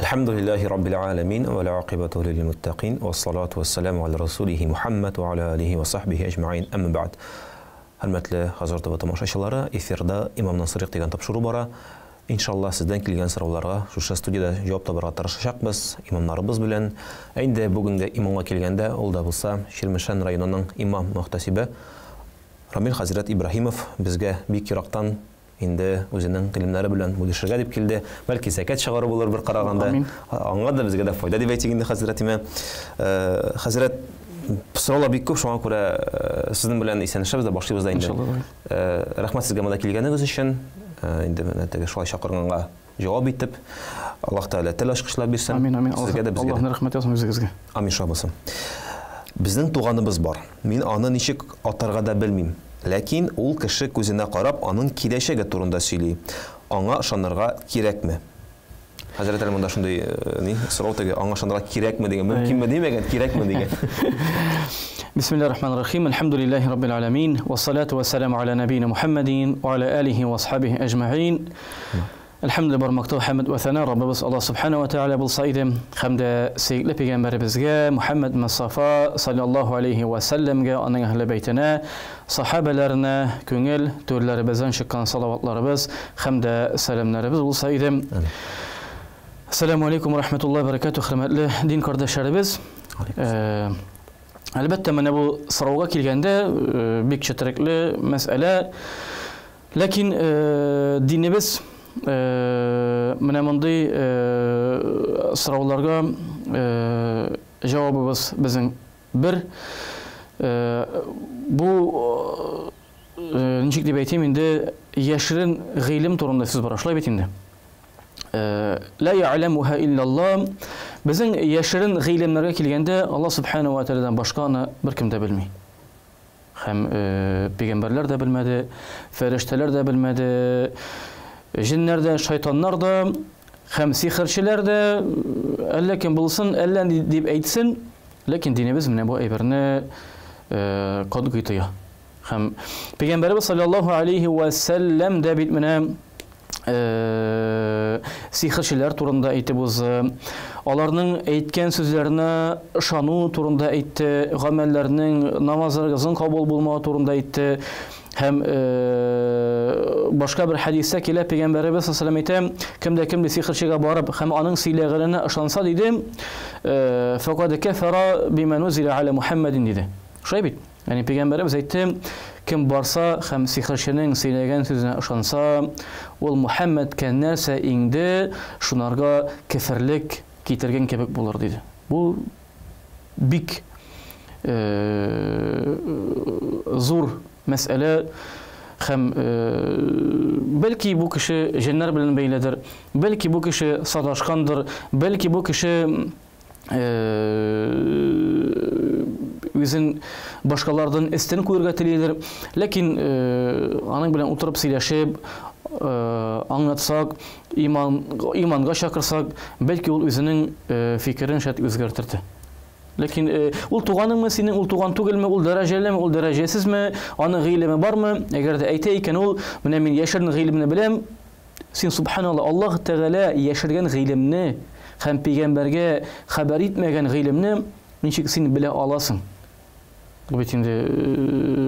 Әлхәмдүлилләһи раббил галәмин вәл акыйбату лил муттакин вассалату вассаламу аля расулихи Мухаммад ва аля алихи ва сахбихи әҗмәгыйн. Әмма бәгъд. Хөрмәтле Хазар ТВ тамашачылары, эфирда Имамнан сорыйк дигән тапшыру бара. Иншалла, сездән килгән сорауларга шушы студиядә җавап табарга тырышачакбыз имамнарыбыз белән. Ә инде бүгенге имамга килгәндә, ул да булса Чирмешән районының имам-мөхтәсибе Рамил хәзрәт Ибраһимов безгә бик ерактан инде үзенең гыйлемнәре белән бүлешергә дип килде. Бәлки зәкят чыгару булыр бер караганда. Аңа да, безгә дә файда дип әйтик инде хәзрәтемә. Хәзрәт, сораулар бик күп, шуңа күрә сезнең белән исәнләшәбез дә башлыйбыз да инде. Рәхмәт сезгә монда килгәнегез өчен. Инде менә теге шулай чакырганга җавап итеп, Аллаһ Тәгалә тел ачкычлар бирсен. Амин, амин. Сезгә дә, безгә дә. Аллаһның рәхмәте яусын үзегезгә. Амин, шулай булсын. Безнең туганыбыз бар. Мин аны ничек атарга да белмим. Ләкин ул кеше күзенә карап, аның киләчәге турында сөйли. Аңа ышанырга кирәкме? Хәзрәт, әле монда шундый ни сорау теге, аңа ышанырга кирәкме дигән, мөмкинме димәгән, кирәкме дигән. Бисмиллаһир рахманир рахим. Әлхәмдүлиллаһи раббил аламин. Вассалату вассаламу аля набийна Мухаммадин ва аля алихи ва асхабихи әҗмәгыйн. Әлхәмдүлилләһ, бар мактау, хәмд вә сәна Раббыбыз Аллаһ Субхана ва Тәгалә булса иде. Һәм дә сөекле пәйгамбәребезгә Мухаммад Мустафа саллаллаһу алейхи ва сәлләмгә, аның әһле бәйтенә, сахабәләренә күңел түрләребездән чыккан салаватларыбыз һәм дә сәламнәребез булса иде. Ассаламу алейкум ва рахматуллаһи ва баракатуһ, хөрмәтле дин кардәшләребез. Әлбәттә, менә бу сорауга килгәндә, бик четерекле мәсьәлә. Ләкин динебез менә мондый сорауларга җавабыбыз безнең бер. Бу ничек дип әйтим инде, яшерен гыйлем турында сүз бара, шулай бит инде. Ла я'ламуха иллаллаһ. Безнең яшерен гыйлемнәргә килгәндә, Аллаһ субханаһу ва тааладан башка аны беркем дә белми. Һәм пәйгамбәрләр дә белмәде, фәрештәләр дә белмәде, җеннәр дә, шайтаннар да, һәм сихерчеләр дә, әллә кем булсын, әллә ни дип әйтсен, ләкин динебез менә бу әйберне катгый тыя. Һәм пәйгамбәребез саллаллаһу алейхи ва сәлләм дә бит менә сихерчеләр турында әйтеп узды. Аларның әйткән сүзләренә ышану турында әйтте, гамәлләрнең, намазларыгызның кабул булмавы турында әйтте. Һәм башка бер хәдистә килә, пәйгамбәребез саллаллаһу алейһи ва әйтә, кем дә кем сихерчегә барып һәм аның сөйләгәненә ышанса, диде, факад кафара бима нузила аля Мухаммадин, диде. Шулай бит? Ягъни пәйгамбәребез әйтте, кем барса һәм сихерченең сөйләгән сүзенә ышанса, ул Мухәммәдкә нәрсә иңде, шунарга кеферлек китергән кебек булыр, диде. Бу бик зур мәсьәлә һәм бәлки бу кеше җеннәр белән бәйледер, бәлки бу кеше саташкандыр, бәлки бу кеше үзен башкалардан өстен куярга телидер. Ләкин аның белән утырып сөйләшеп, аңлатсак, иман, иманга чакырсак, бәлки ул үзенең фикерен шәт үзгәртер. Ләкин ул туганыңмы синең, ул туган түгелме, ул дәрәҗәлеме, ул дәрәҗәсезме, аның гыйлеме бармы? Әгәр дә әйтә икән ул, менә мин яшерен гыйлемне беләм, Син, субханалла, Аллаһ Тәгалә яшергән гыйлемне һәм пәйгамбәргә хәбәр итмәгән гыйлемне ничек син белә аласың? Бу бит инде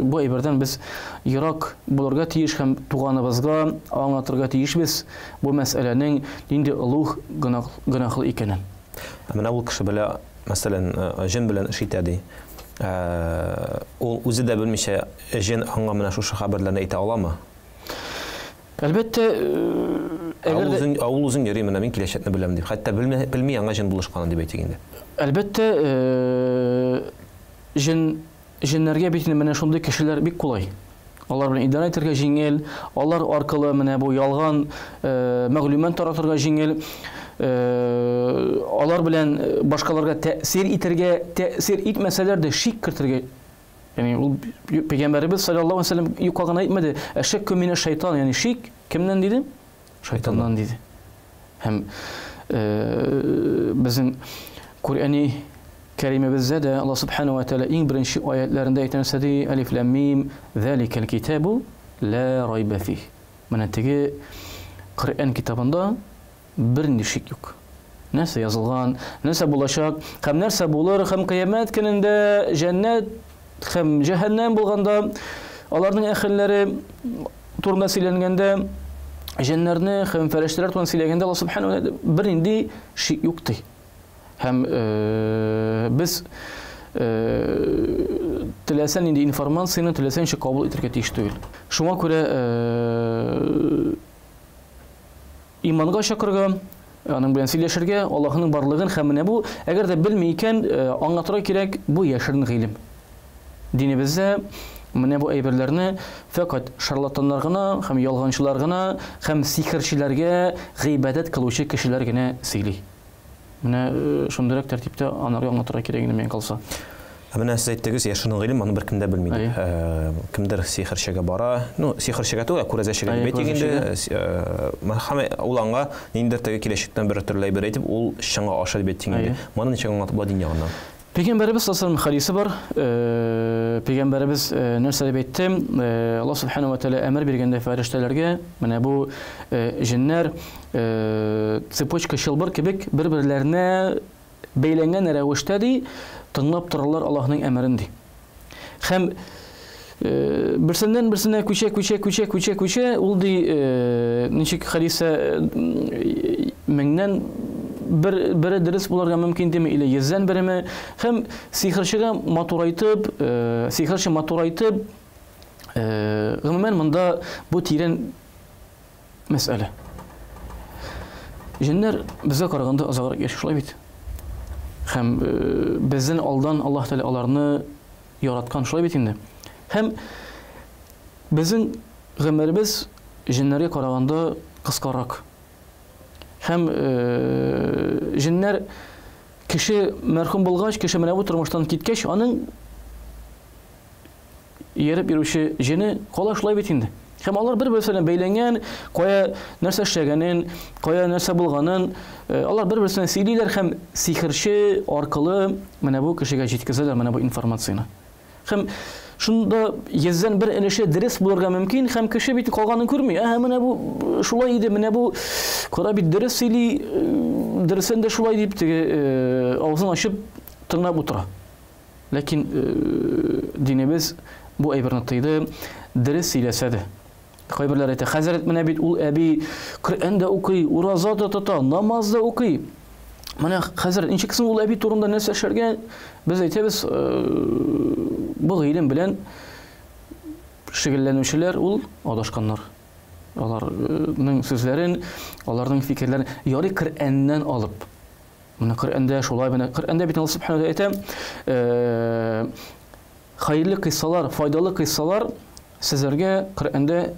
бу әйбердән без ерак булырга тиеш һәм туганыбызга аңлатырга тиешбез бу мәсьәләнең нинди олуг гөнаһлы икәнен. Ә менә ул кеше белә, мәсәлән, җен белән эш итә ди. Ул үзе дә белмичә җен аңа менә шушы хәбәрләрне әйтә аламы? Әлбәттә, әгәр дә Ә ул үзен йөри, менә мин киләчәкне беләм дип. Хәтта белми, белми аңа җен булышканын дип әйтик инде. Әлбәттә, җен җеннәргә бит инде менә шундый кешеләр бик кулай. Алар белән идарә итәргә җиңел, алар аркылы менә бу ялган мәгълүмат таратырга җиңел, алар белән башкаларга тәэсир итәргә, тәэсир итмәсәләр дә шик кертергә. Ягъни ул пәйгамбәребез саллаллаһу алейһи ва сәлләм юкка гына әйтмәде, әшәккү минә шайтан, ягъни шик кемнән диде? Шайтаннан диде. Һәм безнең Коръәни Кәримебездә дә Аллаһ субханаһу ва тааля иң беренче аятләрендә әйтә нәрсә ди? Алиф лам мим, заликал китабу ла райба фих. Менә теге Коръән китабында бернинди шик юк. Нәрсә язылган, нәрсә булачак, һәм нәрсә булыр, һәм кыямәт көнендә җәннәт һәм җәһәннәм булганда, аларның әһелләре турында сөйләнгәндә, җеннәрне һәм фәрештәләр турында сөйләгәндә Аллаһ субханаһу ва тааля бернинди шик юк ди. Һәм без теләсә нинди информацияне теләсә ничек кабул итәргә тиеш түгел. Шуңа күрә иманга чакырырга, аның белән сөйләшергә, Аллаһның барлыгын һәм менә бу, әгәр дә белми икән, аңлатырга кирәк, бу яшерен гыйлем. Динебездә менә бу әйберләрне фәкать шарлатаннар гына һәм ялганчылар гына һәм сихерчеләргә гыйбадәт кылучы кешеләр генә сөйли. Менә шундыйрак тәртиптә анарга аңлатырга кирәк инде миңа калса. Ә менә сез әйттегез, яшерен гыйлем, аны беркем дә белми дип. Кемдер сихерчегә бара, ну, сихерчегә түгел, ә күрәзәчегә дип әйтик инде. Һәм ул аңа ниндидер теге киләчәктән бер төрле әйбер әйтеп, ул чынга аша дип әйтик инде. Моны ничек аңлатып була дин ягыннан? Пәйгамбәребез саллаллаһу алейһи хадисе бар. Пәйгамбәребез нәрсә дип әйтте? Аллаһ субханаһу ва тааля әмер биргәндә фәрештәләргә, менә бу җеннәр цепочка чылбыр кебек бер-берләренә бәйләнгән рәвештә ди, тыңлап торалар Аллаһның әмерен ди. Һәм берсеннән берсенә күчә, күчә, күчә, күчә, күчә, ул ди, ничек хәдисә меңнән бер бере дөрес булырга мөмкин дими, или йөздән береме, һәм сихерчегә матурайтып, сихерче матурайтып, гомумән монда бу тирән мәсьәлә. Җеннәр безгә караганда озаграк яши, шулай бит? Һәм бездән алдан Аллаһ Тәгалә аларны яраткан, шулай бит инде. Һәм безнең гомеребез җеннәргә караганда кыскарак. Һәм җеннәр кеше мәрхүм булгач, кеше менә бу тормыштан киткәч, аның ияреп йөрүче җене кала, шулай бит инде. Һәм алар бер-берсе белән бәйләнгән, кая нәрсә эшләгәнен, кая нәрсә булганын, алар бер-берсенә сөйлиләр һәм сихерче аркылы менә бу кешегә җиткезәләр менә бу информацияне. Һәм шунда йөздән бер өлеше дөрес булырга мөмкин, һәм кеше бит калганын күрми. Әһә, менә бу шулай иде, менә бу кара бит дөрес сөйли, дөресен дә шулай дип теге авызын ачып тыңлап утыра. Ләкин динебез бу әйберне тыйды, дөрес сөйләсә дә. Кайберләр әйтә, хәзрәт, менә бит ул әби Коръән дә укый, ураза да тота, намаз да укый. Менә хәзер ничек соң ул әби турында нәрсә эшләргә? Без әйтәбез, бу гыйлем белән шөгыльләнүчеләр ул адашканнар. Аларның сүзләрен, аларның фикерләрен ярый Коръәннән алып. Менә Коръәндә шулай, менә Коръәндә бит Аллаһ субханаһу әйтә, хәерле кыйссалар, файдалы кыйссалар сезләргә Коръәндә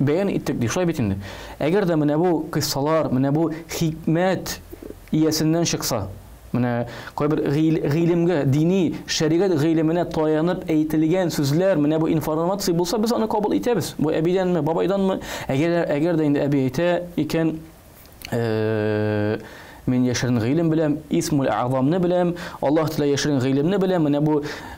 бәян иттек ди, шулай бит инде. Әгәр дә менә бу кыйссалар, менә бу хикмәт иясеннән чыкса, менә кайбер гыйлемгә, дини, шәригать гыйлеменә таянып әйтелгән сүзләр, менә бу информация булса, без аны кабул итәбез. Бу әбидәнме, бабайданмы? Әгәр, әгәр дә инде әби әйтә икән, мин яшерен гыйлем беләм, исмул әгъзамны беләм, Аллаһ Тәгалә яшерен гыйлемне беләм, менә бу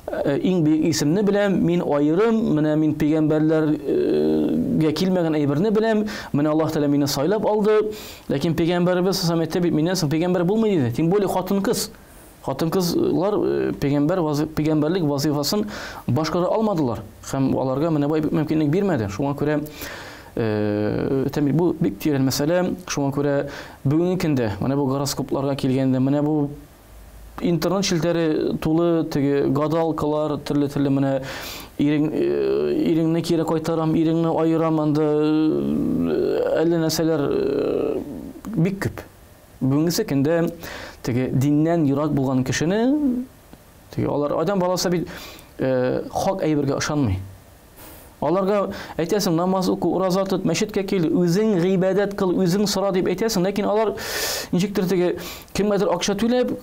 иң бөек исемне беләм, мин аерым, менә мин пәйгамбәрләргә килмәгән әйберне беләм, менә Аллаһ Тәгалә мине сайлап алды. Ләкин пәйгамбәребез саллаллаһу әйтте бит, миннән соң пәйгамбәр булмый диде. Тем более хатын-кыз. Хатын-кызлар пәйгамбәр пәйгамбәрлек вазифасын башкара алмадылар һәм аларга менә бу мөмкинлек бирмәде. Шуңа күрә әйтәм, бу бик тирән мәсьәлә. Шуңа күрә бүгенге көндә менә бу гороскопларга килгәндә, менә бу интернет челтәре тулы теге гадалкалар, төрле-төрле менә ирең иреңне кире кайтарам, иреңне аерам, анда әллә нәрсәләр бик күп. Бүгенгесе көндә теге диннән ерак булган кешене теге алар адам баласы бит хак әйбергә ышанмый. Аларга әйтәсең, намаз уку, ураза тот, мәчеткә кил, үзең гыйбадәт кыл, үзең сора дип әйтәсең, ләкин алар ничектер теге кемгәдер акча түләп,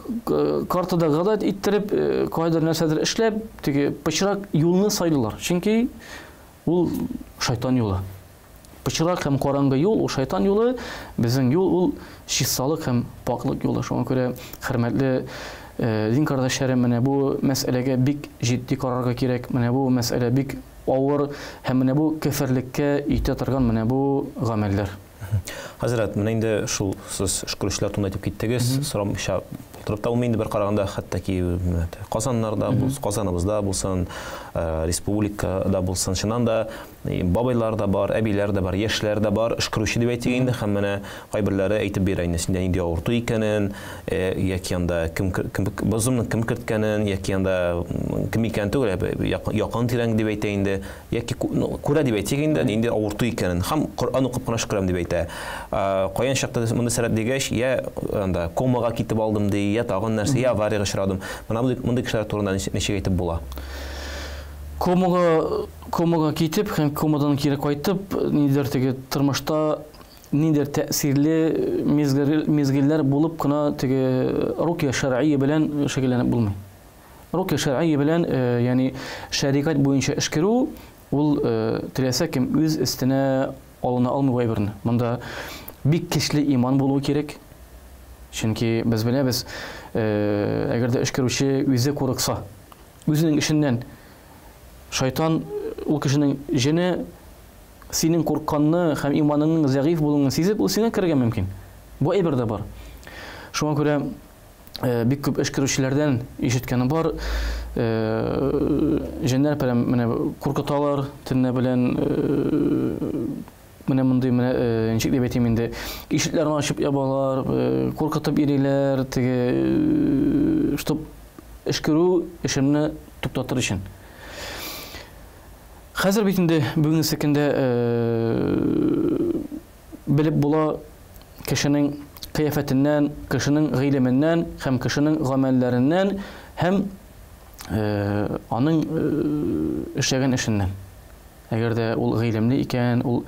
картада гадәт иттереп, кайдыр нәрсәдер эшләп, теге пычрак юлны сайлыйлар. Чөнки ул шайтан юлы. Пычрак һәм караңгы юл, ул шайтан юлы, безнең юл ул чисталык һәм пакьлык юлы. Шуңа күрә, хөрмәтле дин кардәшләрем, менә бу мәсьәләгә бик җитди карарга кирәк. Менә бу мәсьәлә бик авыр һәм менә бу кәферлеккә илтә торган менә бу гамәлләр. Хәзрәт, менә инде шул сез өшкерүчеләр турында әйтеп киттегез, сорамыйча булдырып та булмый инде бер караганда, хәтта ки Казаннарда, Казаныбызда булсын, республикада булсын, чыннан да бабайлар да бар, әбиләр дә бар, яшьләр дә бар, өшкерүче дип әйтик инде, һәм менә кайберләре әйтеп бирә инде синдә нинди авырту икәнен, яки анда кем кем бозымны кем керткәнен, яки анда кем икәнен түгел, якын тирәң дип әйтә инде, яки күрә дип әйтик инде, нинди авырту икәнен. Һәм Коръән укып кына өшкерәм дип әйтә. Каян чыкты мондый сәләт дигәч, я анда комага китеп алдым ди, я тагын нәрсә, я авариягә очрадым. Менә мондый кешеләр турында ничек әйтеп була? Комага китеп һәм комадан кире кайтып, ниндидер теге тормышта ниндидер тәэсирле мизгелләр булып кына теге рукия шәр'ия белән шөгыльләнеп булмый. Рукия шәр'ия белән, ягъни шәригать буенча эшкерү, ул теләсә кем үз өстенә алына алмый бу әйберне. Монда бик көчле иман булуы кирәк. Чөнки без беләбез, әгәр дә эшкерүче үзе курыкса, үзенең эшеннән шайтан ул кешенең җене синең куркканны һәм иманыңның зәгыйф булуын сизеп, ул сиңа керергә мөмкин. Бу әйбер дә бар. Шуңа күрә бик күп эшкерүчеләрдән ишеткәнем бар. Җеннәр белән менә куркыталар, төнлә белән менә мондый менә ничек дип әйтим инде, ишекләрне ачып ябалар, куркытып йөриләр, теге, чтоб эшкерү эшемне туктатыр өчен. Хәзер бит инде бүгенге көндә белеп була кешенең кыяфәтеннән, кешенең гыйлеменнән һәм кешенең гамәлләреннән һәм аның эшләгән эшеннән. Әгәр дә ул гыйлемле икән, ул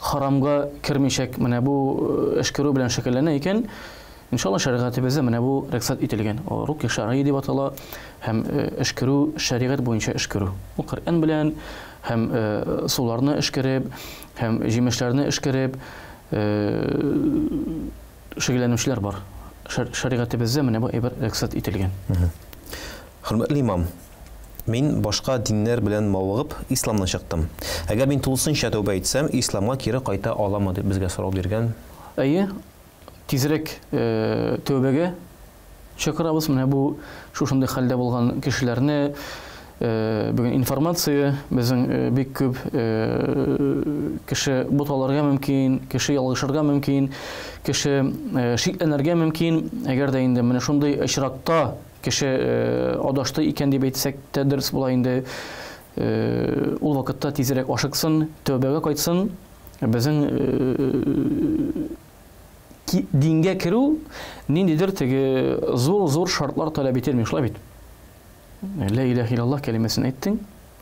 харамга кермичәк, менә бу эшкерү белән шөгыльләнә икән, иншалла шәригатебездә менә бу рөхсәт ителгән. Рукия шәргый дип атала һәм эшкерү шәригать буенча эшкерү. Ул Коръән белән һәм суларны эшкереп, һәм җимешләрне эшкереп шөгыльләнүчеләр бар. Шәригатебездә менә бу әйбер рөхсәт ителгән. Хөрмәтле имам, мин башка диннәр белән мавыгып исламнан чыктым. Әгәр мин тулысынча тәүбә итсәм, исламга кире кайта аламы дип безгә сорау биргән. Әйе, тизрәк тәүбәгә чакырабыз. Менә бу шушындый хәлдә булган кешеләрне бүген информация безнең бик күп, кеше буталырга мөмкин, кеше ялгышырга мөмкин, кеше шикләнергә мөмкин. Әгәр дә инде менә шундый очракта кеше адашты икән дип әйтсәк тә дөрес була инде. Ул вакытта тизрәк ашыксын, тәүбәгә кайтсын. Безнең дингә керү ниндидер теге зур-зур шартлар таләп ителми, шулай бит. Ла илаһа иллаллаһ кәлимәсен әйттең,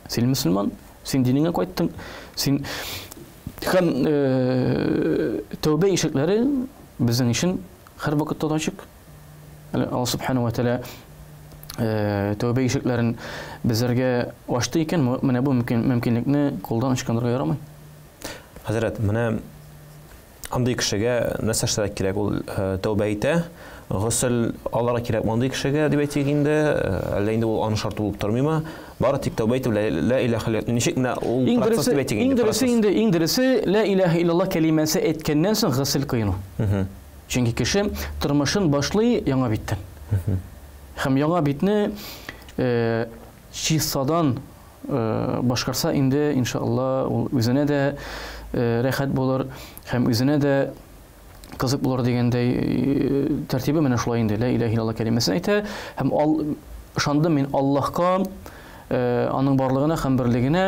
син мөселман, син динеңә кайттың, син һәм тәүбә ишекләре безнең өчен һәр вакытта да ачык. Аллаһ субханаһу ва тааля тәүбә ишекләрен безләргә ачты икән, менә бу мөмкинлекне кулдан ычкындырырга ярамый. Хәзрәт, менә андый кешегә нәрсә эшләргә кирәк? Ул тәүбә итә, госел алырга кирәк мондый кешегә дип әйтик инде, әллә инде ул аның шарты булып тормыймы? Бары тик тәүбә итеп ла илаһа иллаллаһ, ничек менә ул процесс дип әйтик инде? Иң дөресе ла илаһа иллаллаһ кәлимәсе әйткәннән соң госел кыйну. Чөнки кеше тормышын башлый яңа биттән. Һәм яңа битне чистадан башкарса инде, иншалла, ул үзенә дә рәхәт булыр һәм үзенә дә кызык булыр дигәндәй тәртибе менә шулай инде. Ла илаһа иллаллаһ кәлимәсен әйтә һәм ышандым мин Аллаһка, аның барлыгына һәм берлегенә,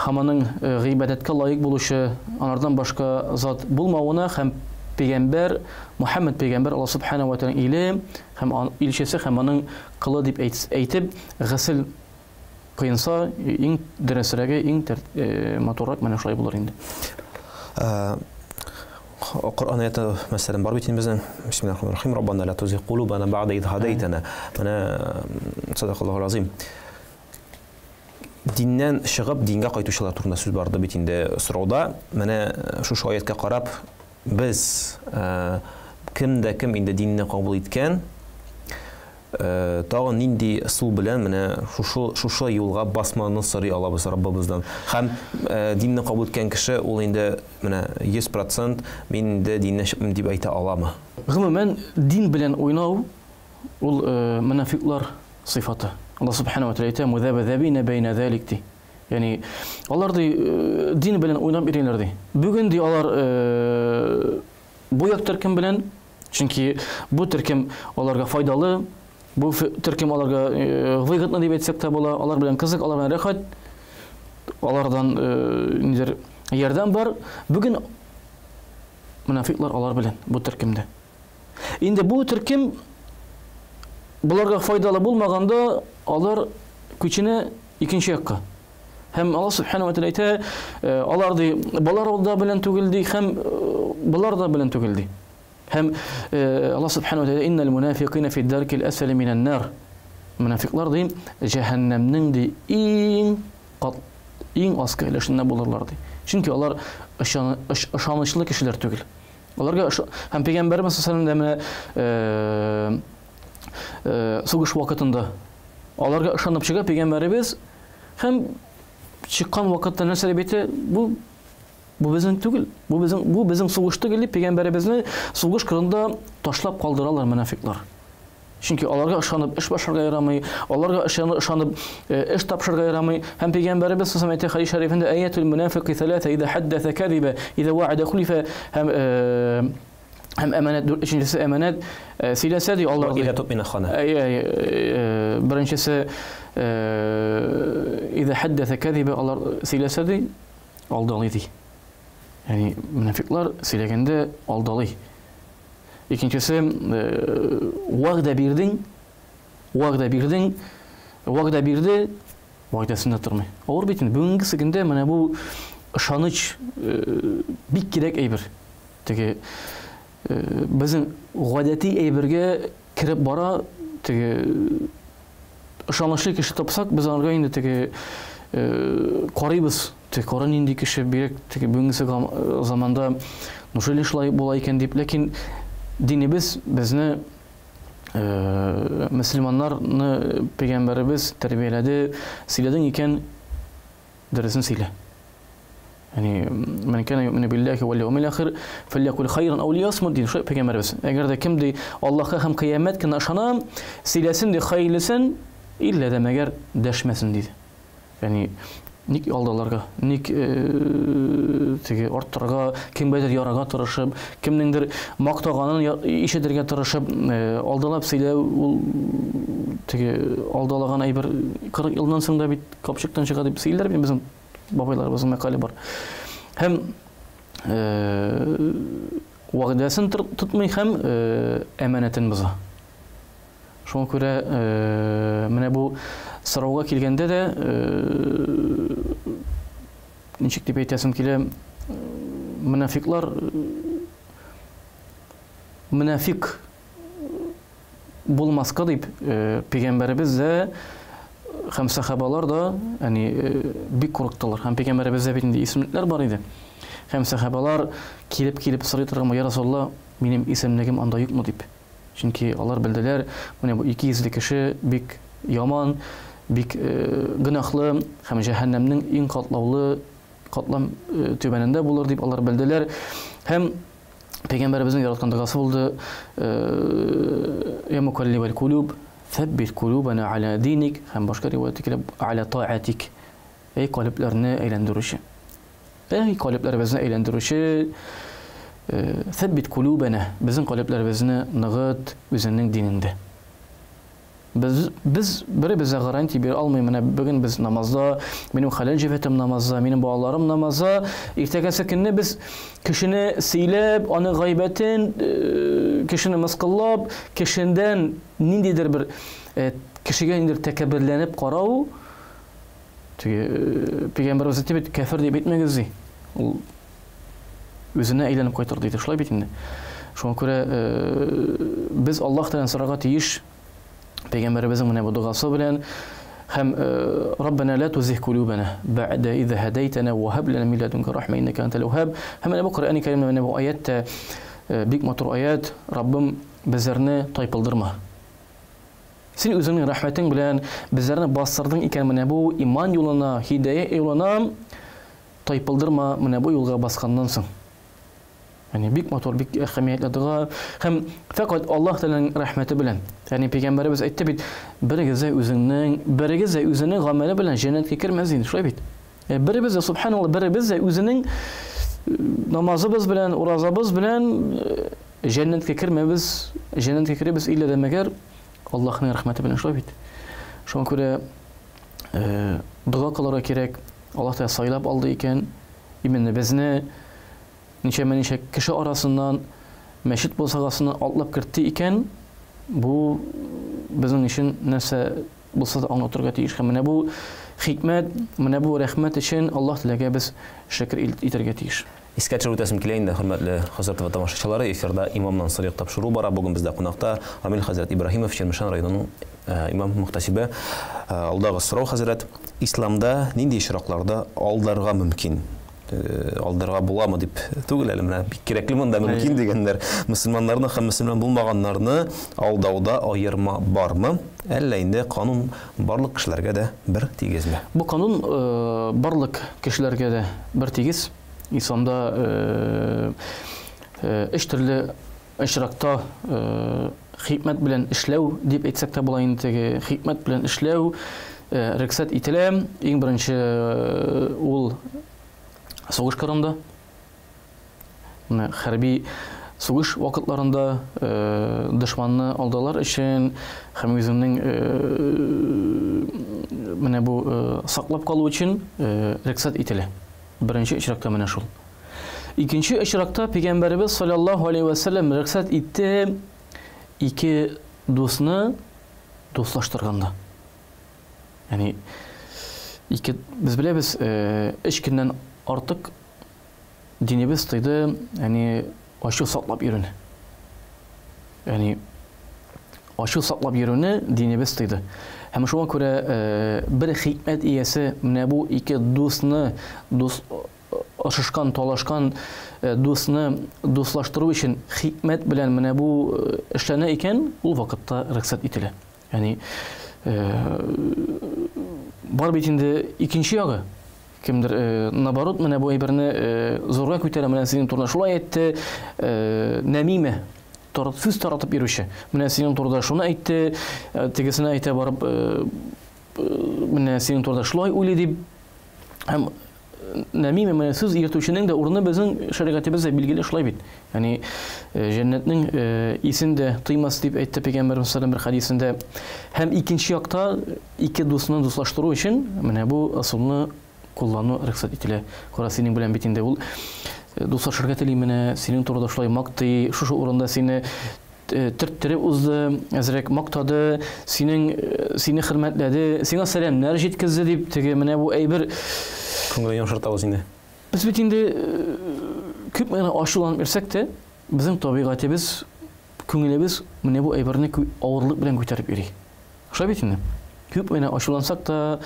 һәм аның гыйбадәткә лаек булучы анардан башка зат булмавына һәм пәйгамбәр Мухаммад пәйгамбәр Аллаһ субханаһу ва тааля иле һәм илчесе һәм аның кылы дип әйтеп госел кыйынса, иң дөресрәге, иң матуррак менә шулай булыр инде. Коръән аяты мәсәлән бар бит инде безнең. Бисмиллахир-рахманир-рахим. Раббана ла тузигъ кулубана ба'да из һадайтана. Менә садакаллаху азим. Диннән чыгып дингә кайтучылар турында сүз барды бит инде сорауда. Менә шушы аяткә карап без кем дә кем инде динне кабул иткән, Тагын нинди ысул белән менә шушы шушы юлга басмауны сорый алабыз Раббыбыздан? Һәм динне кабул иткән кеше ул инде менә 100% мин инде диннән чыкмыйм дип әйтә аламы? Гомумән, дин белән уйнау ул монафиклар сыйфаты. Аллаһ Субхана ва Тәгалә әйтә, "Музабзабина бәйнә залик" ди. Ягъни алар ди дин белән уйнап йөриләр ди. Бүген ди алар бу як төркем белән, чөнки бу төркем аларга файдалы, бу төркем аларга выгодно дип әйтсәк тә була, алар белән кызык, алар белән рәхәт, алардан нидер ярдәм бар. Бүген монафиклар алар белән бу төркемдә. Инде бу төркем боларга файдалы булмаганда, алар күченә икенче якка. Һәм Аллаһ Субхану ва Тәгалә әйтә, алар ди, болар да белән түгел ди, һәм болар да белән түгел ди. Һәм Аллаһ Субхану ва Тәгалә иннал мунафикина фи даркил асфали минән нар. Мунафиклар ди, җәһәннәмнең ди иң кат иң аскы өлешендә булырлар ди. Чөнки алар ышанычлы кешеләр түгел. Аларга һәм пәйгамбәребез саллаллаһу алейһи ва сәлләм менә сугыш вакытында аларга ышанып чыга пәйгамбәребез һәм чыккан вакытта нәрсә дип әйтә? Бу бу безнең түгел, бу безнең сугыш түгел дип пәйгамбәребезне сугыш кырында ташлап калдыралар монафиклар. Чөнки аларга ышанып эш башларга ярамый, аларга ышанып эш тапшырырга ярамый. Һәм пәйгамбәребез саллаллаһу әйтә хәдис шәрифендә: "Аятул мунафиқи саласа: иза хаддаса кадиба, иза ва'ада хулифа" һәм әманәт, өченчесе әманәт сөйләсә ди алар. Иза тутмина хана. Беренчесе иза хаддаса кадиба, алар сөйләсә ди, алдалый ди. Ягъни мунафиклар сөйләгәндә алдалый. Икенчесе, вәгъдә бирдең, вәгъдә бирдең, вәгъдә бирде, вәгъдәсендә тормый. Авыр бит инде. Бүгенге көндә менә бу ышаныч бик кирәк әйбер. Теге безнең гадәти әйбергә кереп бара, теге ышанычлы кеше тапсак, без аңарга инде теге карыйбыз. Теге кара нинди кеше, бигрәк теге бүгенге заманда неужели шулай була икән дип. Ләкин динебез безне, мөселманнарны пәйгамбәребез тәрбияләде. Сөйләдең икән, дөресен сөйлә. Ягъни мен кана юмину биллахи вал яумил ахир фалякул хайран ау лиясмут ди шулай пәйгамбәребез. Әгәр дә кем ди Аллаһка һәм кыямәт көненә ышана, сөйләсен ди хәерлесен, иллә дә мәгәр дәшмәсен диде. Ягъни ник алдаларга, ник теге арттырырга, кемгәдер ярарга тырышып, кемнеңдер мактаганын ишетергә тырышып, алдалап сөйләү, ул теге алдалаган әйбер 40 елдан соң да бит капчыктан чыга дип сөйлиләр бит, безнең бабайларыбызның мәкале бар. Һәм вәгъдәсен тотмый һәм әманәтен боза. Шуңа күрә менә бу сорауга килгәндә дә ничек дип әйтәсем килә, монафиклар монафик булмаска дип пәйгамбәребез дә һәм сахабалар да, ягъни бик курыктылар. Һәм пәйгамбәребездә бит инде исемлекләр бар иде. Һәм сахабалар килеп-килеп сорый торган: "Я Расулулла, минем исемлегем анда юкмы?" дип. Чөнки алар белделәр, менә бу ике йөзле кеше бик яман, бик гөнаһлы һәм җәһәннәмнең иң катлаулы катлам түбәнендә булыр дип алар белделәр. Һәм пәйгамбәребезнең яраткан догасы булды: "Я мукаллибал кулуб, сәббит кулубана аля диник" һәм башка риваятьтә килә аля таатик. Эй калебләрне әйләндерүче. Эй калебләребезне әйләндерүче, сәббит кулубана, безнең калебләребезне ныгыт үзеңнең динеңдә. Без беребез дә гарантия бирә алмый. Менә бүген без намазда, минем хәләл җефетем намазда, минем балаларым намазда. Иртәгәсе көнне без кешене сөйләп, аның гайбәтен, кешене мыскыллап, кешедән ниндидер бер кешегә ниндидер тәкәбберләнеп карау, теге пәйгамбәребез әйтте бит, кәфер дип әйтмәгез ди. Ул үзенә әйләнеп кайтыр диде. Шулай бит инде. Шуңа күрә без Аллаһ Тәгаләдән сорарга тиеш пәйгамбәребезнең менә бу догасы белән һәм Раббана ла тузигъ кулубана бә'дә из һадайтана ва һаб лана мин ладунка рахма иннака антал ваһһаб. Һәм менә бу Коръәни Кәримдә менә бу аят тә бик матур аят. Раббым, безләрне тайпылдырма. Син үзеңнең рәхмәтең белән безләрне бастырдың икән менә бу иман юлына, һидая юлына, тайпылдырма менә бу юлга басканнан соң. Ягъни бик матур, бик әһәмиятле дога һәм фәкать Аллаһ Тәгаләнең рәхмәте белән. Ягъни пәйгамбәребез әйтте бит, берегез дә үзеңнең, берегез дә үзенең гамәле белән җәннәткә кермәс инде, шулай бит? Беребез дә, субханаллаһ, беребез дә үзенең намазыбыз белән, уразабыз белән җәннәткә кермәбез, җәннәткә керәбез иллә дә мәгәр Аллаһның рәхмәте белән, шулай бит? Шуңа күрә дога кылырга кирәк. Аллаһ Тәгалә сайлап алды икән, именно безне ничәмә-ничә кеше арасыннан мәчет бусагасына атлап кертте икән, бу безнең өчен нәрсә булса да аңлатырга тиеш. Һәм менә бу хикмәт, менә бу рәхмәт өчен Аллаһ Тәгаләгә без шөкер итәргә тиеш. Искә төшереп үтәсем килә инде, хөрмәтле Хозур ТВ тамашачылары, эфирда Имамнан сорыйк тапшыру бара. Бүген бездә кунакта Рамил хәзрәт Ибраһимов, Чирмешән районының имам-мөхтәсибе. Алдагы сорау, хәзрәт, исламда нинди очракларда алдарга мөмкин? Алдарга буламы дип түгел әле, менә бик кирәкле монда мөмкин дигәннәр. Мөселманнарны һәм мөселман булмаганнарны алдауда аерма бармы? Әллә инде канун барлык кешеләргә дә бер тигезме? Бу канун барлык кешеләргә дә бер тигез. Исламда өч төрле очракта хикмәт белән эшләү дип әйтсәк тә була инде, теге хикмәт белән эшләү рөхсәт ителә. Иң беренче ул сугыш кырында. Менә хәрби сугыш вакытларында дошманны алдалар өчен һәм үзеңнең менә бу саклап калу өчен рөхсәт ителә. Беренче очракта менә шул. Икенче очракта Пәйгамбәребез саллаллаһу алейһи ва сәлләм рөхсәт итте ике дусны дуслаштырганда. Ягъни ике без беләбез, өч көннән артык динебез тыйды, ягъни ачу саклап йөрүне. Ягъни ачу саклап йөрүне динебез тыйды. Һәм шуңа күрә бер хикмәт иясе менә бу ике дусны, дус ошышкан, талашкан дусны дуслаштыру өчен хикмәт белән менә бу эшләнә икән, ул вакытта рөхсәт ителә. Ягъни бар бит инде икенче ягы. Кемдер, наоборот, менә бу әйберне зурга күтәрә, менә синең турында шулай әйтте, нәмиме, сүз таратып йөрүче. Менә синең турында шуны әйтте, тегесенә әйтә барып, менә синең турында шулай уйлый дип. Һәм нәмиме, менә сүз йөртүченең дә урыны безнең шәригатебездә билгеле шулай бит. Ягъни җәннәтнең исен дә тыймас дип әйтте Пәйгамбәребез саллаллаһу алейһи ва сәлләм бер хәдисендә. Һәм икенче якта ике дусны дуслаштыру өчен менә бу ысулны куллану рөхсәт ителә. Кара, синең белән бит инде ул дуслашырга тели, менә синең турыда шулай мактый, шушы урында сине төрттереп узды, әзрәк мактады, сине хөрмәтләде, сиңа сәламнәр җиткезде дип, теге менә бу әйбер күңелен йомшартабыз инде. Без бит инде күп генә ачуланып йөрсәк тә, безнең табигатебез, күңелебез менә бу әйберне авырлык белән күтәреп йөри. Шулай бит инде. Күп генә ачулансак та,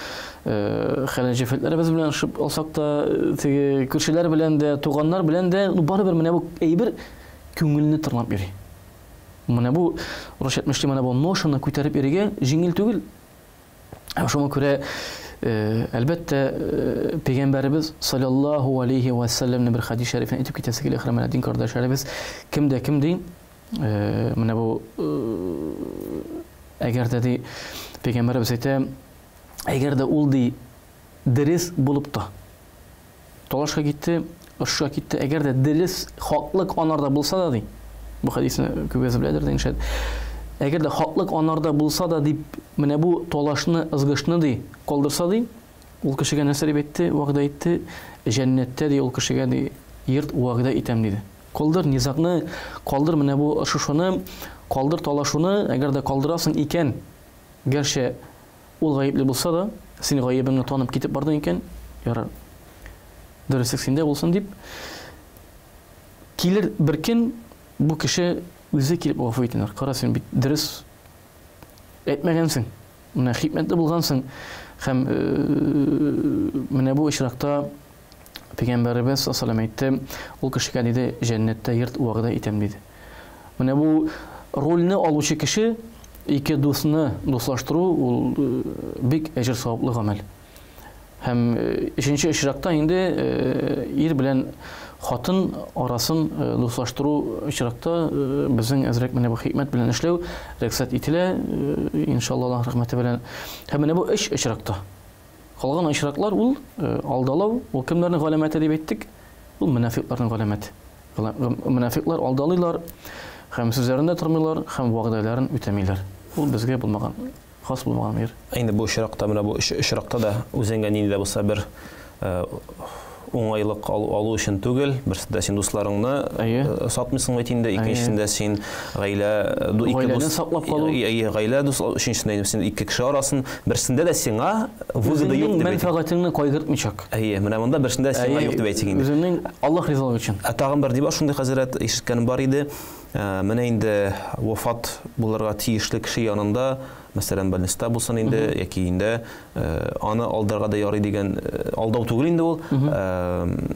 хәләл җефетләребез белән шып алсак та, теге күршеләр белән дә, туганнар белән дә, барыбер менә бу әйбер күңелне тырнап йөри. Менә бу, русча әйтмешли, менә бу ношаны күтәреп йөрергә җиңел түгел. Һәм шуңа күрә, әлбәттә, Пәйгамбәребез саллаллаһу алейһи ва сәлләмнең бер хадис шәрифен әйтеп китәсе килә, хөрмәтле дин кардәшләребез, кем дә кем ди, менә бу, әгәр дә ди, Пәйгамбәребез әйтә, әгәр дә ул ди дөрес булып та талашка китте, ышка китте, әгәр дә дөрес хаклык анарда булса да ди, бу хадисне күбегез беләдер ди, иншалла. Әгәр дә хаклык анарда булса да дип, менә бу талашны, ызгышны ди, калдырса ди, ул кешегә нәрсә дип әйтте, вәгъдә итте, җәннәттә ди ул кешегә ди, йорт вәгъдә итәм диде. Калдыр низагны, калдыр менә бу ышышуны, калдыр талашуны, әгәр дә калдырасың икән, гәрчә ул гаепле булса да, син гаебеңне танып китеп бардың икән, ярар, дөреслек синдә булсын дип, килер бер көн бу кеше үзе килеп гафу итенер. Кара, син бит дөрес әйтмәгәнсең, менә хикмәтле булгансың. Һәм менә бу очракта Пәйгамбәребез саллаллаһу алейһи ва сәлләм әйтте, ул кешегә диде, җәннәттә йорт вәгъдә итәм диде. Менә бу рольне алучы кеше Ике дусны дуслаштыру ул бик әҗер саваплы гамәл. Һәм өченче очракта инде ир белән хатын арасын дуслаштыру очракта безнең әзрәк менә бу хикмәт белән эшләү рөхсәт ителә, иншалла, Аллаһ рәхмәте белән. Һәм менә бу өч очракта. Калган очраклар ул алдалау, ул кемнәрнең галәмәте дип әйттек? Ул мөнафикларның галәмәте. Мөнафиклар алдалыйлар һәм сүзләрендә тормыйлар һәм вәгъдәләрен үтәмиләр. Ул безгә булмаган, хас булмаган бер. Инде бу очракта, менә бу өч очракта да үзеңә нинди дә булса бер уңайлык алу өчен түгел. Берсендә син дусларыңны сатмыйсың бит инде, икенчесендә син гаилә ике дус саклап калу. Әйе, гаилә дус, өченчесендә инде син ике кеше арасын, берсендә дә сиңа выгода юк дип. Мәнфәгатеңне кайгыртмыйчак. Әйе, менә монда берсендә сиңа юк дип әйтик инде. Үзеңнең Аллаһ ризалыгы өчен. Ә тагын бер дип шундый хәзрәт ишеткәнем бар иде. Менә инде вафат булырга тиешле кеше янында, мәсәлән, больниста булсын инде, яки инде аны алдарга да ярый дигән алдау түгел инде ул.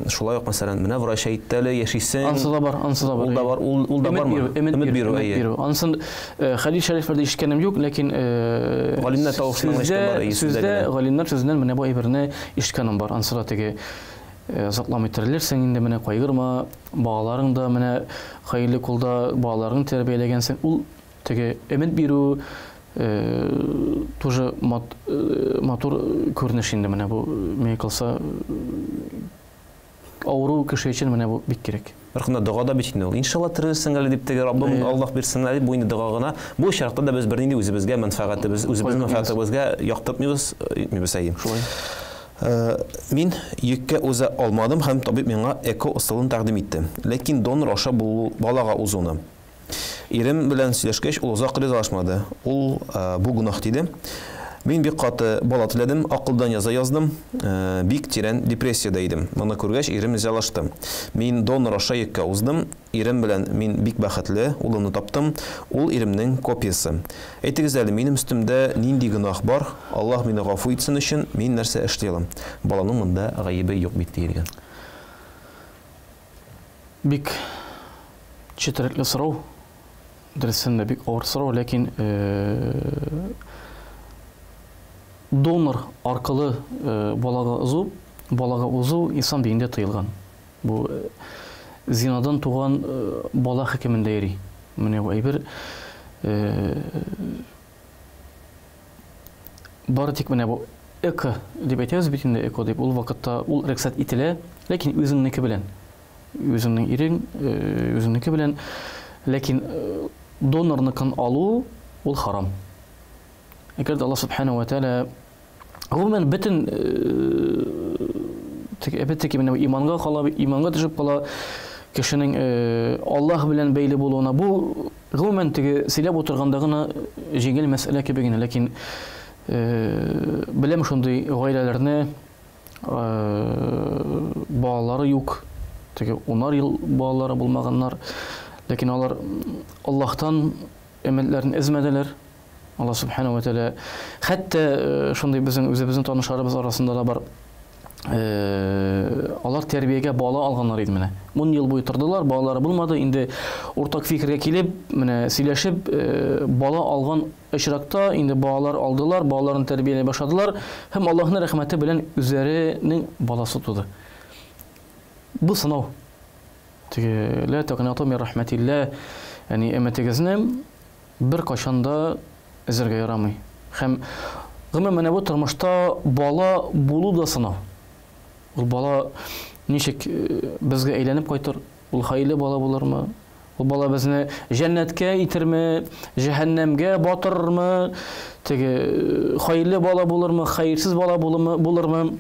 Шулай ук, мәсәлән, менә врач әйтте әле, яшисең. Ансы да бар, ансы да бар. Ул да бар, ул да бармы? Өмет бирү, әйе. Ансын хәдис шәрифләрдә ишеткәнем юк, ләкин галимнәр тавышыннан ишеткән бар, сүздә галимнәр сүзеннән менә бу әйберне ишеткәнем бар. Ансы да теге озакламый терелерсең инде, менә кайгырма, балаларың да менә хәерле кулда, балаларың тәрбияләгәнсең. Ул теге өмет бирү тоже матур күренеш инде менә бу, миңа калса, авыру кеше өчен менә бу бик кирәк. Бер көнне дога да бит инде ул. Иншалла терелерсең әле дип теге Раббым Аллаһ бирсен әле, бу инде дога гына. Бу очракта да без бернинди үзебезгә мәнфәгатебез, үзебезнең мәнфәгатебезгә яктыртмыйбыз, итмибез әйе. Шулай. Мин йөккә уза алмадым һәм табиб миңа ЭКО ысулын тәкъдим итте. Ләкин донор аша балага узуны. Ирем белән сөйләшкәч, ул озак ризалашмады. Ул бу гөнаһ диде. Мин бик каты бала теләдем, акылдан яза яздым, бик тирән депрессиядә идем. Моны күргәч, ирем ризалашты. Мин донор аша йөккә уздым. Ирем белән мин бик бәхетле, улымны таптым. Ул иремнең копиясе. Әйтегез әле, минем өстемдә нинди гөнаһ бар? Аллаһ мине гафу итсен өчен мин нәрсә эшли алам? Баланың монда гаебе юк бит диелгән. Бик четерекле сорау. Дөресен дә бик авыр сорау, ләкин донор аркылы балага узу, балага узу ислам динендә тыелган. Бу зинадан туган бала хөкемендә йөри. Менә бу әйбер бары тик менә бу эко дип әйтәбез бит инде, эко дип, ул вакытта ул рөхсәт ителә, ләкин үзеңнеке белән. Үзеңнең ирең, үзеңнеке белән, ләкин донорныкын алу ул харам. Әгәр дә Аллаһ субхана ва тааля гомумән бөтен әбәттәки менә иманга кала, иманга төшеп кала кешенең Аллаһ белән бәйле булуына, бу гомумән теге сөйләп утырганда гына җиңел мәсьәлә кебек генә, ләкин беләм шундый гаиләләрне, балалары юк, теге унар ел балалары булмаганнар, ләкин алар Аллаһтан өметләрен өзмәделәр. Аллаһ субхана ва тааля хәтта шундый безнең үзебезнең танышларыбыз арасында да бар. Алар тәрбиягә бала алганнар иде менә. 10 ел буе тордылар, балалары булмады. Инде уртак фикергә килеп, менә сөйләшеп, бала алган очракта инде балалар алдылар, балаларын тәрбияли башладылар һәм Аллаһның рәхмәте белән үзләренең баласы туды. Бу сынау. Теге ла тaqnatu мин рахматилlah, ягъни өметегезне бер кашан да өзәргә ярамый. Һәм гомумән менә бу тормышта бала булу да сынау. Ул бала ничек безгә әйләнеп кайтыр? Ул хәерле бала булырмы? Ул бала безне җәннәткә итерме, җәһәннәмгә батырырмы? Теге хәерле бала булырмы, хәерсез бала булырмы?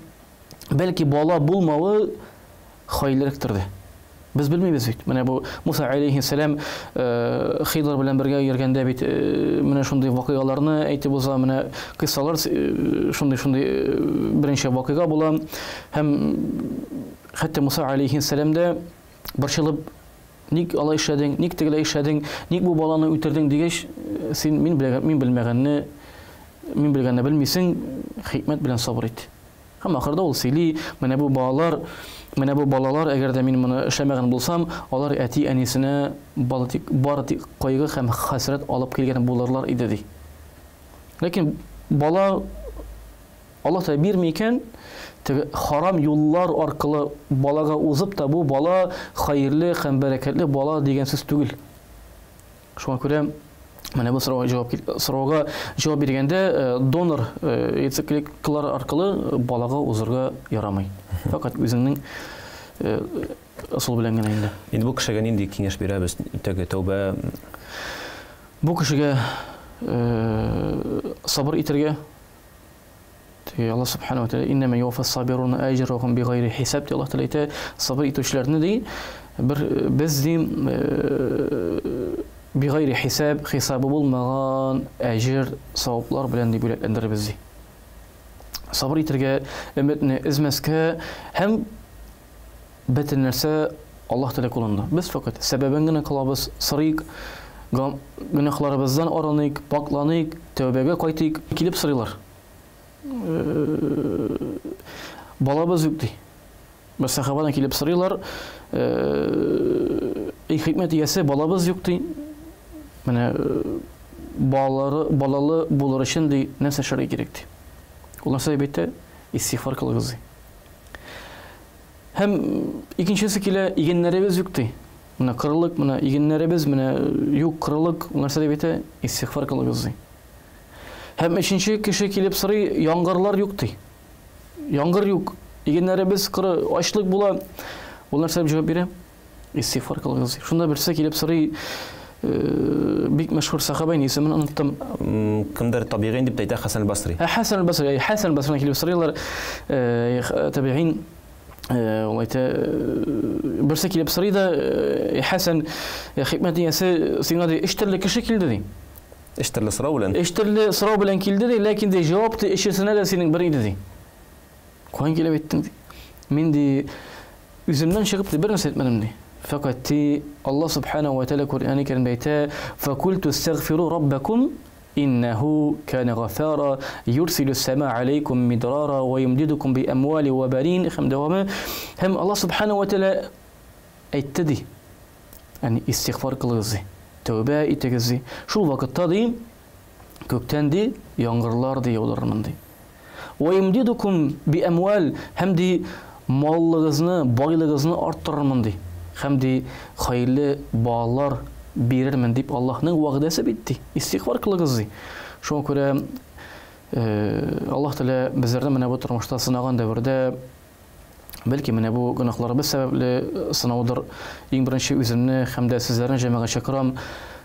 Бәлки бала булмавы хәерлерәктер дә. Без белмибез бит. Менә бу Муса алейхиссалам Хидр белән бергә йөргәндә бит менә шундый вакыйгаларны әйтеп уза, менә кыссалар шундый-шундый беренче вакыйга була. Һәм хәтта Муса алейхиссалам да борчылып, ник алай эшләдең, ник тегеләй эшләдең, ник бу баланы үтердең дигәч, син мин белмәгәнне, мин белгәнне белмисең, хикмәт белән сабыр ит. Һәм ахырда ул сөйли, менә бу балалар, менә бу балалар, әгәр дә мин моны эшләмәгән булсам, алар әти-әнисенә бары тик кайгы һәм хәсрәт алып килгән булырлар иде ди. Ләкин бала Аллаһ Тәгалә бирми икән, теге харам юллар аркылы балага узып та бу бала хәерле һәм бәрәкәтле бала дигән сүз түгел. Шуңа күрә менә бу сорауга җавап сорауга җавап биргәндә э, донор э, яйцеклеткалар аркылы балага узырга ярамый. Фәкать үзеңнең э, ысул белән генә инде. Инде бу кешегә нинди киңәш бирәбез? Теге тәүбә. Бу кешегә сабыр итәргә. Теге Аллаһ субхана ва тааля иннәмә юваффас сабируна әҗрахум бигайри хисаб ди Аллаһ Тәгалә әйтә, сабыр итүчеләрне ди бер без ди бигайри хисаб, хисабы булмаган әҗер, саваплар белән ди бүләкләндерербез ди. Сабыр итәргә, өметне өзмәскә һәм бөтен нәрсә Аллаһ Тәгалә кулында. Без фәкать сәбәбен генә кылабыз, сорыйк, гөнаһларыбыздан арыныйк, пакъланыйк, тәүбәгә кайтыйк. Килеп сорыйлар. Балабыз юк ди. Бер сахабадан килеп сорыйлар, эй хикмәт иясе, балабыз юк ди. Менә балалары балалы булыр өчен ди, нәрсә эшләргә кирәк ди. Ул нәрсә дип әйтте? Истигъфар кылыгыз ди. Һәм икенчесе килә, игеннәребез юк ди. Менә кырылык, менә игеннәребез, менә юк, кырылык, ул нәрсә дип әйтә? Истигъфар кылыгыз ди. Һәм өченче кеше килеп сорый, яңгырлар юк ди. Яңгыр юк, игеннәребез коры, ачлык була. Ул нәрсә дип җавап бирә? Истигъфар кылыгыз. Шунда берсе килеп сорый, бик мәшһүр сахаба, инде исемен оныттым. Кемдер табигыйн дип әйтә Хәсән аль-Басри. Хәсән аль-Басри, Хәсән аль-Басрина килеп сорыйлар, табигыйн ул әйтә, берсе килеп сорый да, Хәсән, хикмәт иясе, сиңа ди, өч төрле кеше килде ди. Өч төрле сорау белән. Өч төрле сорау белән килде ди, ләкин ди җавап ди өчесенә дә синең бер иде ди. Каян килеп әйттең ди. Мин ди үземнән чыгып ди бер нәрсә әйтмәдем ди. Фәкать ди Аллаһ субхана ва тааля Коръәни Кәримдә әйтә: "Факульту астагфиру раббакум иннаху кана гафара юрсилу сама алейкум мидрара ва юмдидукум би амвали ва банин" һәм дәвамы. Һәм Аллаһ субхана ва тааля әйтте ди. Ягъни истигъфар кылыгыз ди. Тәүбә итегез ди. Шул вакытта ди күктән ди яңгырлар ди яудырырмын ди. Вә юмдидукум би әмвәл, һәм ди маллыгызны, байлыгызны арттырырмын ди. Һәм ди хәерле балалар бирермен дип Аллаһның вәгъдәсе бит ди. Истигъфар кылыгыз ди. Шуңа күрә Аллаһ Тәгалә безләрне менә бу тормышта сынаган дәвердә Бәлки менә бу гөнаһларыбыз сәбәпле сынаудыр. Иң беренче үземне һәм дә сезләрне җәмәгать чакырам.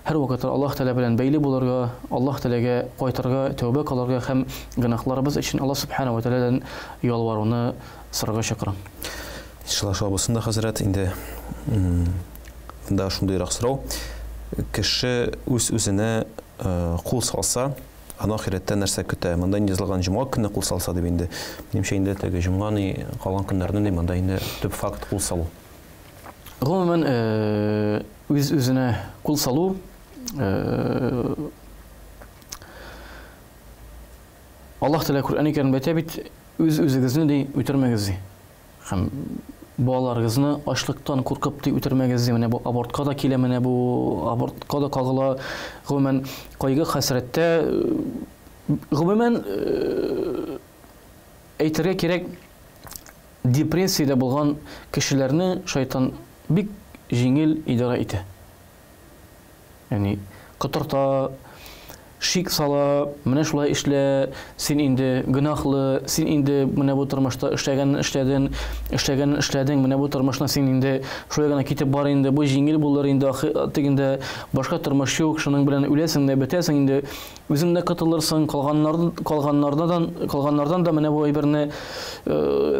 Һәрвакытта Аллаһ Тәгалә белән бәйле булырга, Аллаһ Тәгаләгә кайтырга, тәүбә кылырга һәм гөнаһларыбыз өчен Аллаһ Сүбхәнәһү вә Тәгаләдән ялваруны сорарга чакырам. Иншалла шулай булсын да, хәзрәт, инде монда шундыйрак сорау. Кеше үз-үзенә кул салса, Аны ахирәттә нәрсә көтә? Монда инде язылган җомга көнне кул салса дип инде. Минемчә инде теге җомга ни калган көннәрне ни монда инде төп факт кул салу. Гомумән, үз-үзенә кул салу Аллаһ Тәгалә Коръән Кәримдә әйтә бит, үз-үзегезне ди үтермәгез ди. Һәм балаларыгызны ачлыктан куркып ди үтермәгез ди. Менә бу абортка да килә, менә бу абортка да кагыла. Гомумән, кайгы хәсрәттә гомумән әйтергә кирәк, депрессиядә булган кешеләрне шайтан бик җиңел идарә итә. Ягъни котырта, шик сала, менә шулай эшлә, син инде гөнаһлы, син инде менә бу тормышта эшләгәнен эшләдең, эшләгәнен эшләдең, менә бу тормышны син инде шулай гына китеп бар инде, бу җиңел булыр инде, тегендә башка тормыш юк, шуның белән үләсең дә бетәсең инде, үзең дә котылырсың, калганнар, калганнардан, калганнардан да менә бу әйберне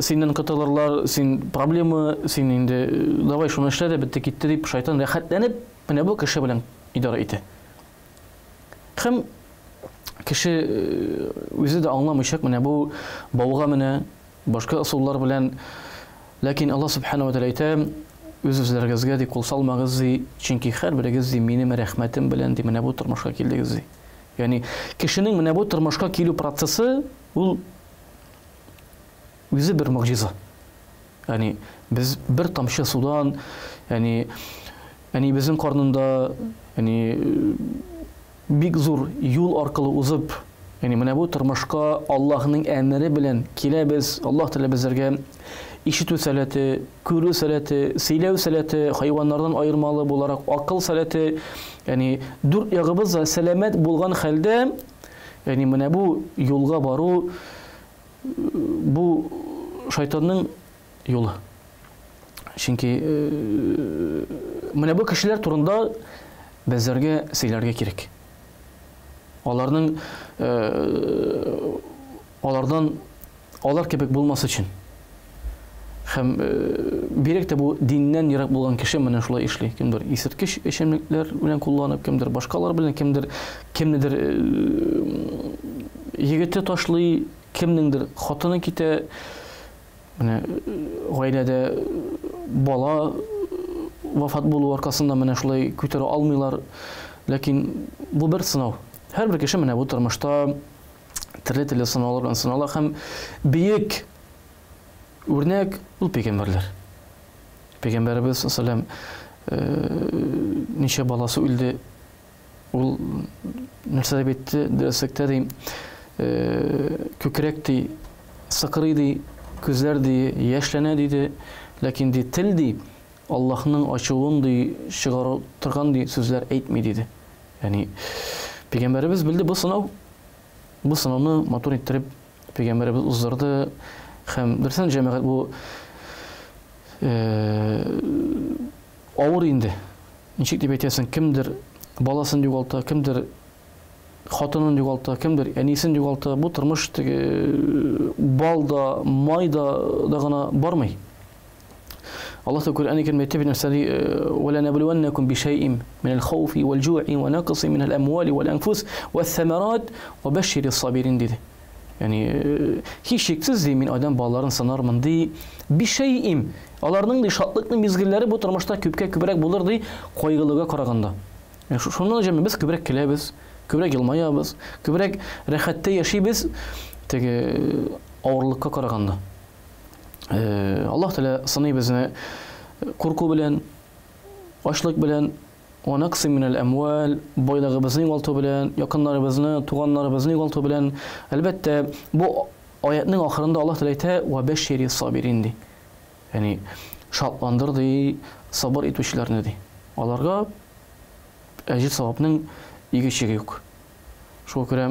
синнән котылырлар, син проблема, син инде давай шуны эшлә дә бетте китте дип шайтан рәхәтләнеп Менә бу кеше белән идарә итә. Һәм кеше үзе дә аңламыйча менә бу бауга менә башка ысуллар белән. Ләкин Аллаһ субхана ва тәгалә әйтә, үз-үзләрегезгә ди кул салмагыз ди, чөнки һәрберегез ди минем рәхмәтем белән ди менә бу тормышка килдегез ди. Ягъни кешенең менә бу тормышка килү процессы ул үзе бер могҗиза. Ягъни без бер тамчы судан, ягъни әниебезнең карнында, ягъни бик зур юл аркылы узып, Ягъни менә бу тормышка Аллаһның әмере белән киләбез. Аллаһ Тәгалә безләргә ишетү сәләте, күрү сәләте, сөйләү сәләте, хайваннардан аермалы буларак акыл сәләте, ягъни дүрт ягыбыз да сәламәт булган хәлдә, ягъни менә бу юлга бару бу шайтанның юлы. Чөнки менә бу кешеләр турында безләргә сөйләргә кирәк. Аларның алардан алар кебек булмас өчен. Һәм бигрәк тә бу диннән ерак булган кеше менә шулай эшли. Кемдер исерткеч эчемлекләр белән кулланып, кемдер башкалар белән, кемдер кемнедер егете ташлый, кемнеңдер хатыны китә. Менә гаиләдә бала вафат булу аркасында менә шулай күтәрә алмыйлар. Ләкин бу бер сынау. Һәрбер кеше менә бу тормышта төрле-төрле сынаулар белән сынала һәм бөек үрнәк ул пәйгамбәрләр. Пәйгамбәребез саллаллаху ничә баласы үлде, Ул нәрсә дип әйтте, дөреслектә ди, күкрәк ди, сыкрый ди, күзләр ди, яшьләнә диде, ләкин ди, тел ди, Аллаһның ачуын ди, чыгару торган ди сүзләр әйтми диде. Ягъни пәйгамбәребез белде бу сынау, бу сынауны матур иттереп пәйгамбәребез уздырды һәм дөрестән җәмәгать бу авыр инде. Ничек дип әйтәсең, кемдер баласын югалта, кемдер хатынын югалта, кемдер әнисен югалта. Бу тормыш теге бал да, май да да гына бармый. Аллаһ Тәгалә Коръән Кәримдә әйтә бит нәрсә ди, «Ва ланәблүәннәкүм бишәйин минәл хауфи вәл җуи ва накси минәл әмвали вәл әнфус вәс-сәмәрат ва бәшширис сабирин» диде. Ягъни һичшиксез ди, мин адәм балаларын сынармын ди. Бишәйим. Аларның ди шатлыклы мизгелләре бу тормышта күпкә күбрәк булыр ди, кайгылыга караганда. Шуннан җәмә без күбрәк көләбез, күбрәк елмаябыз, күбрәк рәхәттә яшибез теге авырлыкка караганда. Аллаһ Тәгалә сыный безне курку белән, ачлык белән, Ва наксин минәл әмвәл, байлыгыбызны югалту белән, якыннарыбызны, туганнарыбызны югалту белән. Әлбәттә, бу аятның ахырында Аллаһ Тәгалә әйтә, Ва бәшшири сабирин ди. Ягъни шатландыр ди, сабыр итүчеләрне ди. Аларга әҗер савапның иге-чиге юк. Шуңа күрә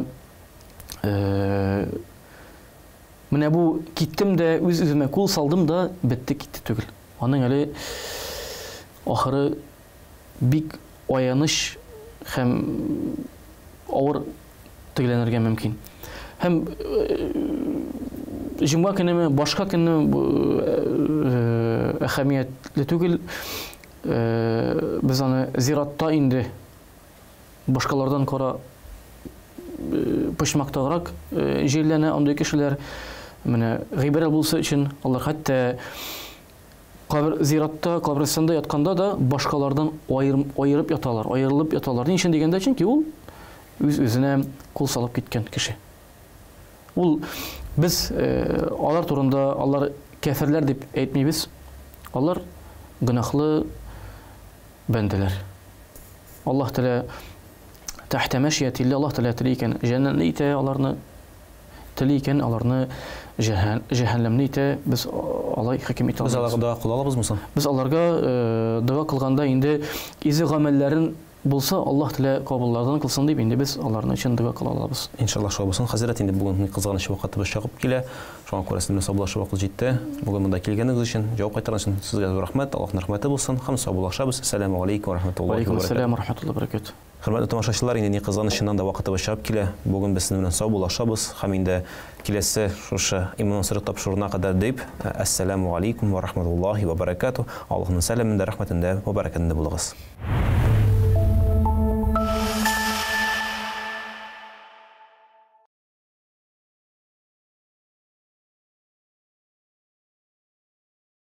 менә бу киттем дә үз-үземә кул салдым да бетте китте түгел. Аның әле ахыры бик аяныч һәм авыр тегеләнергә мөмкин. Һәм җомга көнеме, башка көнне әһәмиятле түгел. Без аны зиратта инде башкалардан кара почмактагырак җирләнә андый кешеләр. Менә гыйбрәт булса өчен алар хәтта Кабер зиратта, каберстанда ятканда да башкалардан аерып яталар, аерылып яталар. Ни өчен дигәндә, чөнки ул үз-үзенә кул салып киткән кеше. Ул без э, алар турында алар кәферләр дип әйтмибез. Алар гөнаһлы бәндәләр. Аллаһ Тәгалә тәхтә мәшиятилла Аллаһ Тәгалә тели икән, җәннәтле итә аларны, Тели икән, аларны җәһәннәмне итә, без алай хөкем итә алмыйбыз. Без аларга дога кыла алабызмы соң? Без аларга дога кылганда инде изге гамәлләрен булса, Аллаһ Тәгалә кабуллардан кылсын дип, инде без аларны өчен дога кыла алабыз. Иншаллаһ шулай булсын. Хәзрәт, инде бүген кызганыч вакытыбыз чыгып килә. Шуңа күрә сезнең белән саубуллашу вакыты җитте. Бүген монда килгәнегез өчен, җавап кайтарган өчен сезгә зур рәхмәт. Аллаһның рәхмәте булсын һәм саубуллашабыз. Әссәламү галәйкүм вә рахматуллаһи ва баракатуһ. Вәгаләйкүм әссәлам ва рахматуллаһи ва баракатуһ. Хөрмәтле тамашачылар, инде ни кызганыч, чыннан да вакытыбыз чыгып килә. Бүген без сезнең белән саубуллашабыз һәм инде киләсе шушы Иманнан сорыйк тапшыруына кадәр дип, әссәламү галәйкүм вә рахматуллаһи вә бәрәкәтүһ. Аллаһның сәламендә, рәхмәтендә вә бәрәкәтендә булыгыз.